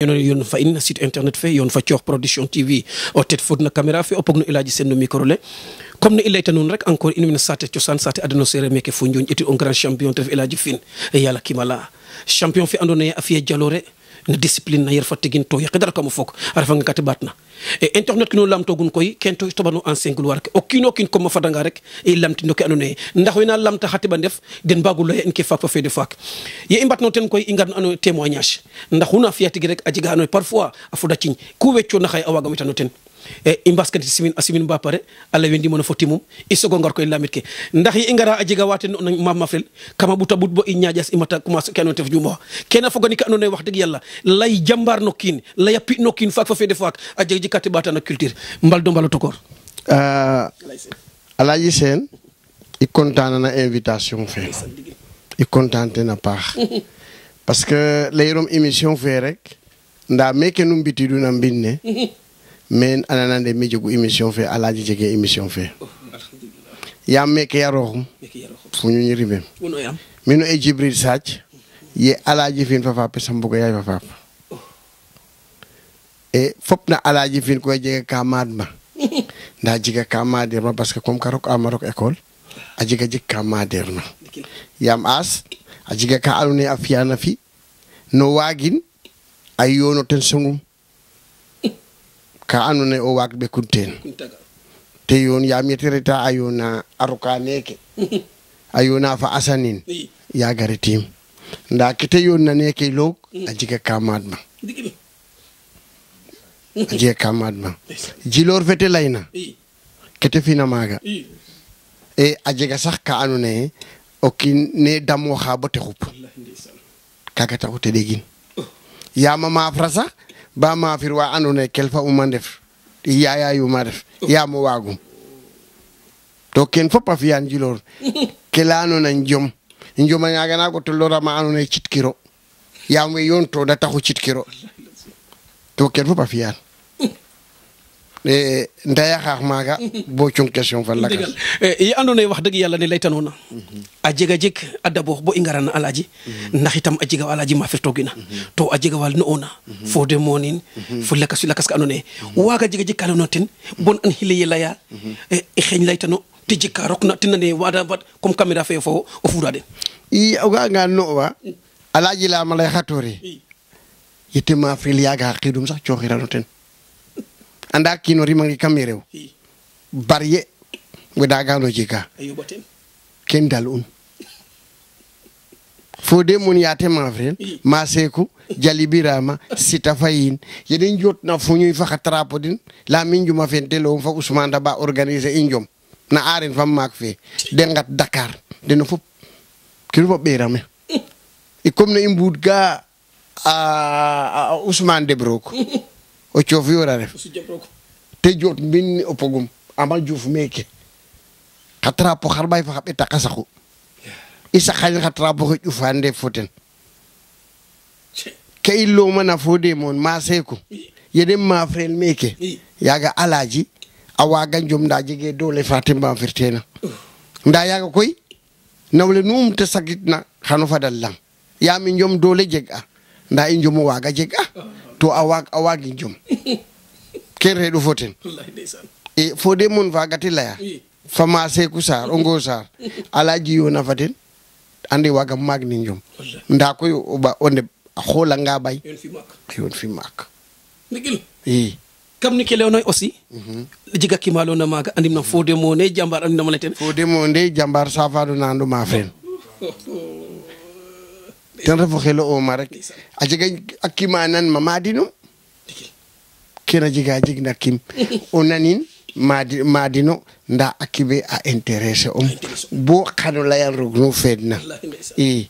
yon fa in site internet fe yon fa Thiokh Production TV o tet fodna caméra fe o pogno ilaji sen no micro le comme no ilayta non rek encore une minute sate ciosan sate adano sere meke fo njon eti on grand champion tef ilaji fin e yalla kimala champion fi andone a fiye jalore na discipline na yer fatigin to yakidar kam fok arafa nga kat batna e internet kino lam togun koy kento tobano ancien gloire ke o kino kin ko ma fadanga rek e lamti no ke andone ndax wina lamta hatiba def den bagul en ke fak fa fe de fak ye imbat no ten koy ingar ano témoignage ndax una fiyatigi rek ajiga ano parfois afuda cign ku weccio na xay awaga mitano ten e imbaskati simin ba pare alla wendi mono foti mum isogo ngar koy lamit ke ndax yi ingara ajiga waten no mam mafrel kama buta but bo i ñajas imata commence keno tef juma kena fogani ka andone wax deug yalla lay jambar no kin lay pi no kin fak fa fe de fak ajiga jikati bata na culture mbal do mbalo tokor Alaji Sen i contane na invitation fe i contente na paax parce que layrom émission fe rek nda meke num bitidu na mbinne men ananande mi jogu émission fe Alaji jege émission fe yam meke yaroxum fu ñu ribe mino e Jibril Sadj ye Alaji fin fa fa pesa mbugo yaay fa fa e fop na Alaji fin ko jege kamad ma nda jiga kamader ma parce que comme karok amarok école a jiga jik kamader ma yam as a jiga ka alune a fiyana fi no wagin ay yono ten songum ka anone o wag be kunten te yon yam yetereta ayona aruka neke ayona fa asanin ya garitim nda kite yon na neke lok a jiga kamad ma ajiga kamad ma jilor fete layna kete fina maga e ajiga sax ka anone o kin ne damo xa bote xup kaga taxu te degin yama ma frasa ba ma firwa anone kelfa uma def yaya yu ma def yama wagum to ken fop a fiyan jilor kelano na njom njoma ñaga na ko to lora ma anone citkiro yam yon to da taxu citkiro to ken fop a fiyan ndaya xax maga bo cung question fa la yi andone wax deug yalla ne lay tanona a jega jek adabo bo ingarana Alaji ndax itam a jega Alaji ma fi togina to a jega wal no ona fo de monin fu lakas ka andone waga jega jek kala notin bon an hile yelaya e xegn lay tano te jikka rokna tinane wada bat comme caméra fe fo o fuda de i oga nga no wa Alaji la malay khatori yitima fil yaga xidum sax coxira no ten anda kino rimangi kamerew barye weda gano jika kendal fode mun yate mafrel maseku jalibirama sitafayin yeden jotna fuñuy fa trapodin la minju ma fentelo fa Ousmane Daba organiser injom na aren fam mak fe dengat Dakar deno fop kilo fop berame e comme ne imbud ga Ousmane Debrok o chofi wora ref te jot bin opogum ama Diouf meke khatra po kharbay fa xabe takasaxu isa khal khatra po Dioufande foten ke illo mana fode mon ma seko yedem ma frel meke yaga Alaji awaga njom nda jege dole Fatima firtena nda yaga koy nawle num te sagitna khano fadal lam ya mi njom dole jega nda i njom waga jega to awagi njom kere do foten e fode mon vagati laya fama Seku Sar ongo Sar Alaji yo na faten andi waga magni njom nda koy oba onde xola nga bay yon fi mak nigil kam ni keleonoy aussi jiga kimalo na maga andim na fode mo ne jambar andim na maleten fode mo ne jambar safado nando ma fen tan refo xelo o ma rek a jega akima nan mamadino kena jiga jigna kim onanin madino nda akibe a intéressé bo xano layal rogno fedna e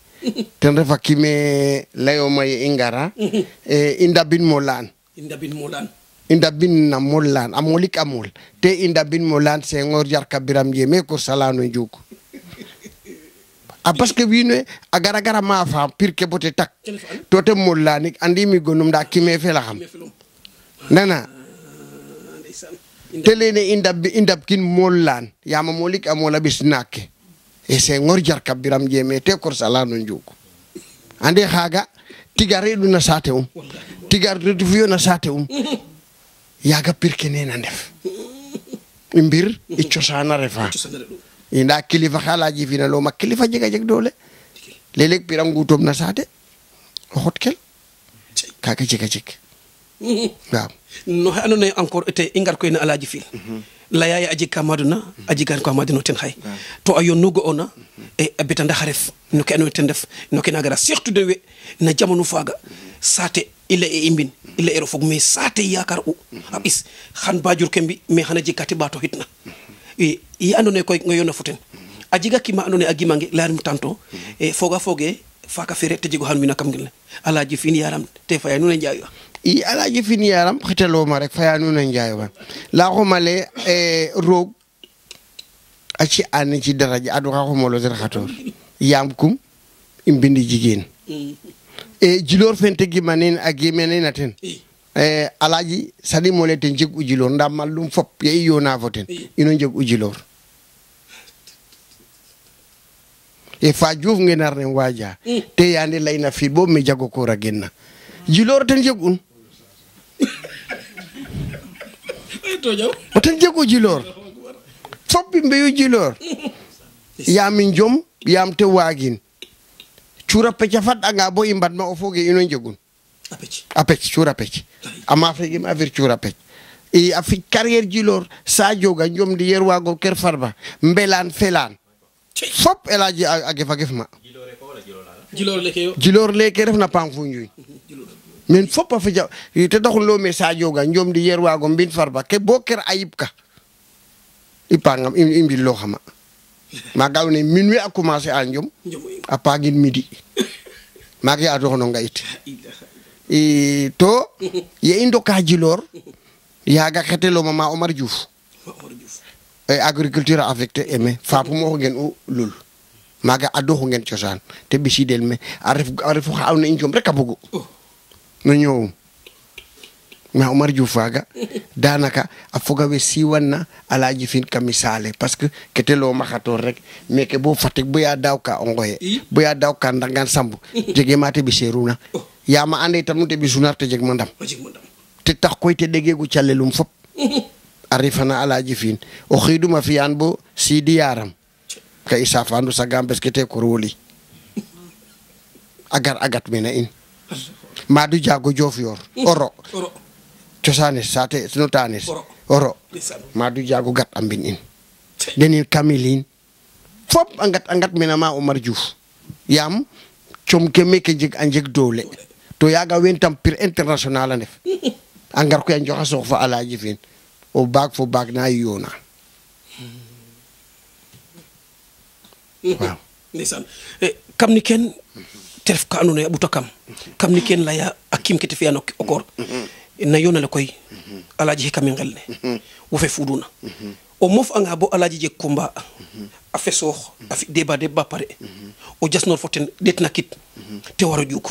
tan refa kime layo may ingara e indabin molan na molan amolik amol te indabin molan Senghor jarka biram yeme ko salano njuk parce que wine a gara ma fa pirke bote tak tote molani andi mi gonum da kime fe la xam nana telene indab kin mollan yama molik amola bisnake e Senghor jarka biram jeme te ko salano njuk ande khaga tigar reɗu na sate tigar redu fiyo na sate yaga pirke nena ndef mbir i cosana refa inda kilifa xalaji fina loma kilifa jega jeg doole leleg piram ngutom na sate o xot kel kaga jega jeg waaw no xe andoona yee encore ete i ngar koy no Alaaji Fiin laya ye a jeg ka maaduna a jegaan ka maaduna ten xaye to a yoon nu ga'oona a beta ndax a ref no ke andoona yee ten ref no ke na gara surtout de we na jamano faaga saate i lay e i mbin i la'eero fog mais saate yakar u a ɓis xan bajur ke mbi mais xana jeg ka te ɓaato xitna i andoona yee koy ŋoyoona fo ten a jega kima andoona yee a gimange layanum tanto fooga fooge faaka fere te jego xan wina kam ngel ne Alaaji Fiin yaram te faya nuun a njaayu i Alaaji Fiin yaram xetaloma rek faya nuun a njaayowan layaxuma le roog a ci an ci daraja adu xa xumolo ten xator yaam kum i mbindi jigéen jiloor fen te gimanen a gimenena ten Alaaji saɗimole ten jeg u jiloor nda mallum fop ye i yoona fo ten ino jeg u jiloor fa Diouf ngenar ne waja te yande layna fi bo me jago ko ragenna jiloor ten jeg un o ten jeg u jiloor fop ɓe mbeyu jiloor yaam jom yaam te waagin cuura pecca fadɗanga bo i mbadma o foge ino jegun a pec cuura pec ama fegim affaire cuura pec i a fi carrière jiloor sa joga jom di yer waago ker farba mbelaan felaan fop Elaaji a gefa gef ma jiloor leke refna pam fu njuy men fop a feja te taxul lo me sa joga njom di yer waago mbin farba ke bo ker ayib ka i pangam i mbil lo xama maga ne minuit a commencer a njom a pagin midi maga a doxno nga it to ye i ndoka jiloor yaga xeteloma ma Omar Diouf agriculture affecté eme fapum oxu ngen u lul maga a doxu ngen cosaan te ɓisidel me a refu xa awna in jom rek a bugu no ñoowum ma Omar Diouf faga danaka a foga we siwanna Alaaji Fiin ka misale parce que kete leyoma xator rek meke bo Fatick boya daaw ka o ngoye boya daaw ka Ndangan Sambu jege ma te ɓiseruna yama ande tam te ɓisuna te jeg mo ndam te tax koy te ɗegegu calelum fop a refana Alaaji Fiin o xiiduma fiyan bo Sidi Yaram ka i safandu sagam parce que te kor woli a gar a gat mena in Madou Diago Diofior oro cosanes sate notanes oro Madou Diago gat a mbin in denin Kamilin fop a ngat mena ma Omar Diouf yaam com ke meke jeg a njeg doole to yaga wen tam pir international a ndef a ngar koy a njoxa soox fa Alaaji Fiin o baag fo baag na yoona waaw ndeysaan kam ni ken te ref ka andoona yee a ɓuta kam ni ken laya a kim ke te fi'an o koor na yoona le koy Alaaji xikame ngel ne wo fe fuduna o mof'anga bo Alaaji jeg combat a fesoox a fi débat ba pare o jasnoor fo ten ɗeetna kit te war o ƴuuk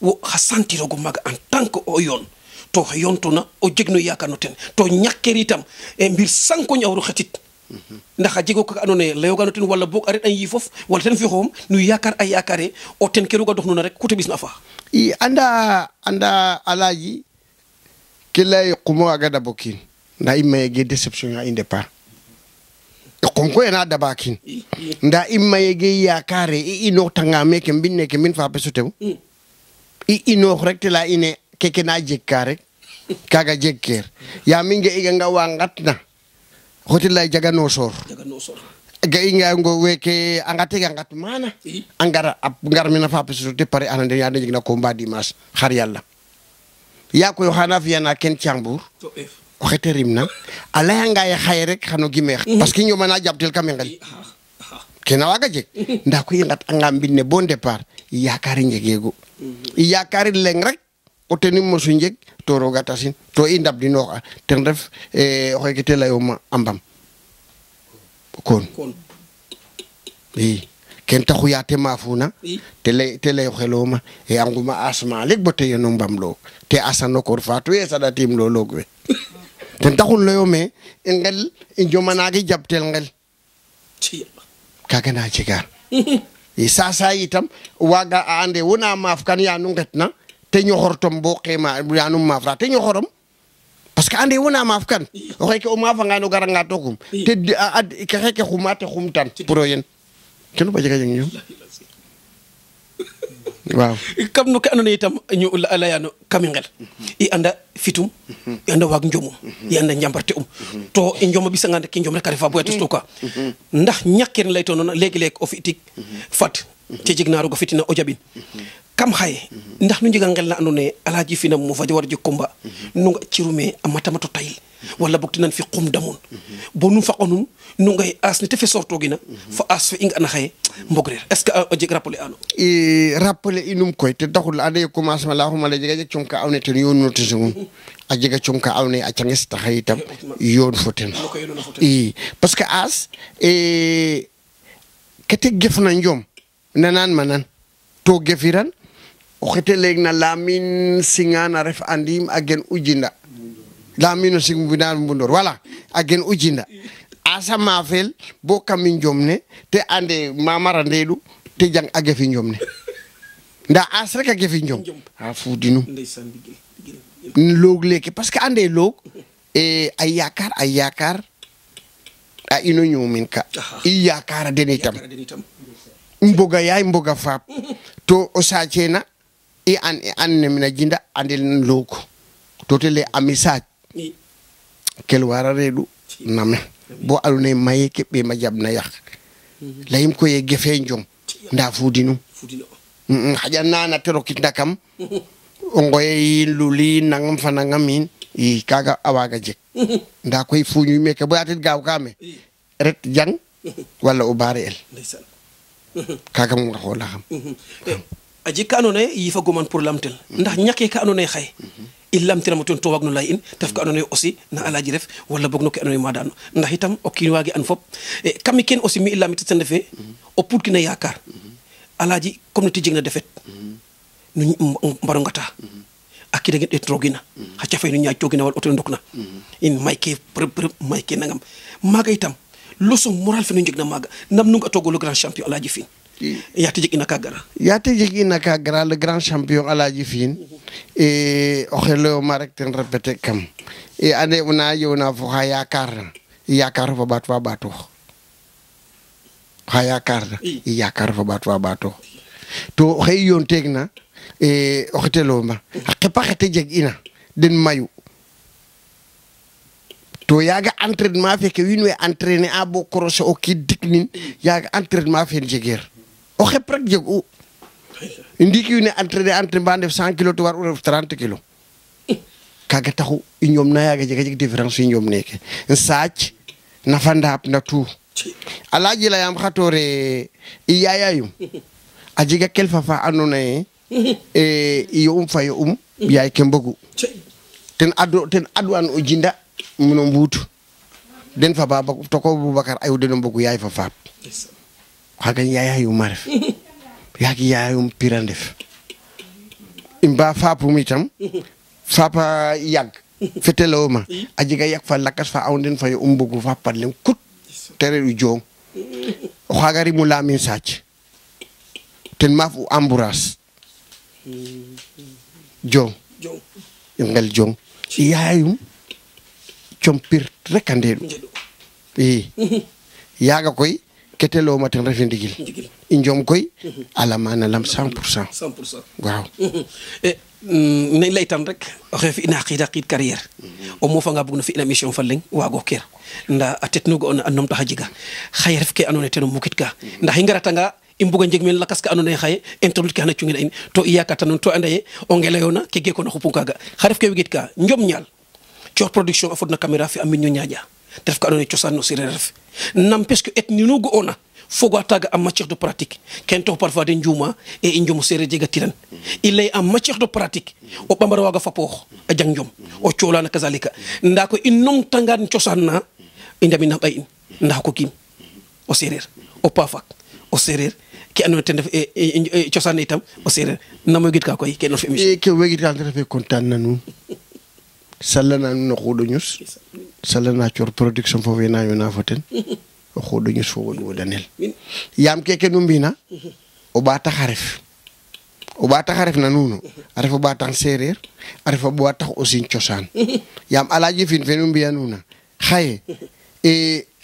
wo xa sentiroogo maaga en tant que o yoon to yontuna o jegno yaakaar no ten to ñakker itam mbir sanko ñawru xetit ndax a jego ka andoona yee layooga no ten wala boog a ret a yiifof wala ten fi xoxum nu yaakaar a yaakaare o ten ke roog a doxnuna rek ku te ɓisna faax i anda Alaaji ke lay qumo aga dabo kiin nda i mayege déception ya i départ e qum koy na daba kiin nda i mayege yaakaare i inooxtanga meke mbin neke mbin fa pesu tew i inoox rek te leya ine keke na jeg ka rek kaga jeg keer yaam i nga'iganga wa ngatna xoti lay jaga no soor ga'inga ngo weke a ngatega ngat mana a ngar mena fa pesu te pare anande ya jeg na combat dimanche xar yalla ya koy xana fiyana ken Thiambour o xete rimna a layanga ye xaye rek xano gimeex parce que ñoma na jabtel kam ngel kena waga jeg nda koy ngat anga mbinne bon départ yaakaari njegego yaakaari leng rek o tenim mosu njeg to roga tasin to i ndabdinooxa ten ref oxe ke te layoma a mbam kon i ken taxu ya te mafuna te lay xeloma e a nguma asma lek bo te yeno mbam lo te asano kor fatu e sadatim lo log we ten taxul layome i ngel i njomanagi jabtel ngel kaga na jega sasa itam waga ande wona maaf kan ya nu ngetna te ñoxortom bo xema ya nu maaf ra te ñoxorom parce que ande wona maaf kan o xeke o maafa nga no garanga tokum te ke xeke xumate xumtan pour yen kenu ba jega jeng ñoom waaw kam no ke andoona yee itam ñu layaano kami ngel i anda fitum i anda waag njomum i anda njambarte to i njoma ɓisanga rek i njom rek a refa boya tos ka ndax ñakkeen lay to noona léegi-léeg o fi'tik fat te jeg na roog a fitina o jaɓin kam xaye ndax nu njega ngel na andoona yee Alhaji Fine mo fa war jeg combat nu nga cirume a matamato tayil wala boog tinan fi qum damun bo nu faqonun nu ngay as ne te fe sortogina fa as fe i nga'na xaye mbogreer est ce que o jeg rappeler ano rappeler inum koy te taxul ande commencement la xuma la jega jeg cum ka awne ten yoon no te sugum a jega cum ka awne a canges taxa itam yoon fo ten parce que as kete gefna njom nanan manan to gefiran o xete leeg na lamin singana ref andim a gen ujinda lamino sing binan mbundor wala a gen ujinda asa mafel bo kamin jomne te ande mamara ndedu te jang a gefi njomne nda as rek a gefi njom a fudinu loog leke parce que ande loog ay yakar a ino ñoomin ka i yakara den itam mboga yaay mboga faap to o saacena i an ne mina jinda andel loog to te le ami saaj kel wara reedu name bo alune maye keɓe ma jaɓna yak layim koye gefe njom nda fudinu xaƴa nana te rokitna kam o ngoye yin luli nangam fa nangam in i kaga a waga jeg nda koy fuñuy meke bo yatit gaaw kame ret jang wala o bare el kaga mo nga xola xam a jeg ka andoona yee yifa goman pour lamtel ndax ñake ka andoona yee xaye i lamtiramo ten to waag no lay in tef ka andoona yee aussi na Alhaji ref wala boog no ke andoona yee ma dano ndax itam o kiin waage an fop kami ken aussi mi i lamit ten refe o puut kina yakar Alhaji comme ne ti jeg na defet nu mbaro ngata a kida ngen ɗet rogina xa cafay nu ñaaj togina wala auto ndok na in may ke preuve may ke nangam maaga itam leçon moral fe nu njeg na maaga nam nu nga togo le grand champion Alhaji Fine yaate jeg ina ka gara le grand champion Alhaji Fine o xelo ma rek ten répété kam ande una yona fo xa yakar fo baat fa baatoox xa yakar fo baat fa baatoox to xey yoon teeg na o xeteloma a qepa xete jeg ina den mayu to yaga entraînement fe ke wiin we entraîner a bo crochet o kiid diknin yaga entraînement fe jegeer o xep rek jeg u ndiki wiin we entraînement def 100 kilos to war u ref 30 kilos kaga taxu i ñoom na yaga jega jeg différence i ñoom neke saac nafa ndaap na tout Alhaji layam xatore i yayayum a jega kelfa fa andoona yee yo fa yo yaay ke mbogu ten adu an o jinda muno mbuutu den fa baba to ko Boubacar ayu den mbogu yaay fa faap xaga yaayayum a ref yaagi yaayayum pira ndef imba faapum itam faapa yag fetelowoma a jega yak fa lakas fa aw den fa yo mbogu fa padlem kut tere u jong o xaga rimu lamin saac ten maaf u embourage jong ngel jong yaayum compir rek a ndeeɗu yaga koy keteloma ten refe ndigil i njom koy alamana lam 100% waaw ne leytan rek oxe fi'ina xa qiid carrière o mofanga bug no fi'ina mission fa leŋ waago keer nda a tet nu ga'ona a numtax a jega xaye ref ke andoona yee ten o mukit ka ndax i ngaratanga i mbuga njeg meen lakas ka andoona yee xaye internet ke xana cungina in to i yakarta nuun to anda ye o ngelayoona ke geekoona xupun kaaga xa ref ke wegit ka njom ñaal Thior Production a fodna caméra fe a miñ no ñaaƴa te ref ka andoona yee cosaan no sereer ref n'empêche que et ni nu ga'oona foga taga en matière de pratique ken to parfois de njuma e i njumu sereer jega tiran il est en matière de pratique o ɓambara waaga fapoox a jang njom o coolana kazalika ndaa koy i numtangaan cosaan na i ndamina xa ɓay in ndax ko kiin o sereer o paafak o sereer ke andoona ten ref cosaan ne itam o sereer nam wegit ka koy ke no fi émission ke wegit ka refe content na nuun salana nuun o xuuɗo ñus salana Thior Production fo we na yoona fo ten o xuuɗo ñus fo woɗ wodanel yaam keke nu mbina o ɓaata xaref na nuno a refa ɓaatax sereer a refa ɓaatax aussi cosaan yaam Alaaji Fin fe nu mbiya nuuna xaye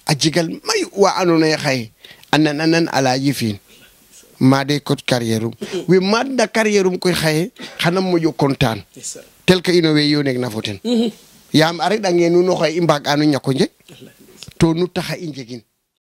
a jegal mayu wa andoona yee xaye a nan Alaaji Fin maade code carrière we maadna carrière koy xaye xana moƴo content tel que ino we yoneeg na fo ten yaam a reɗange nuun o xaye i mbaag'ano ñak o njeg to nu taxa i njegin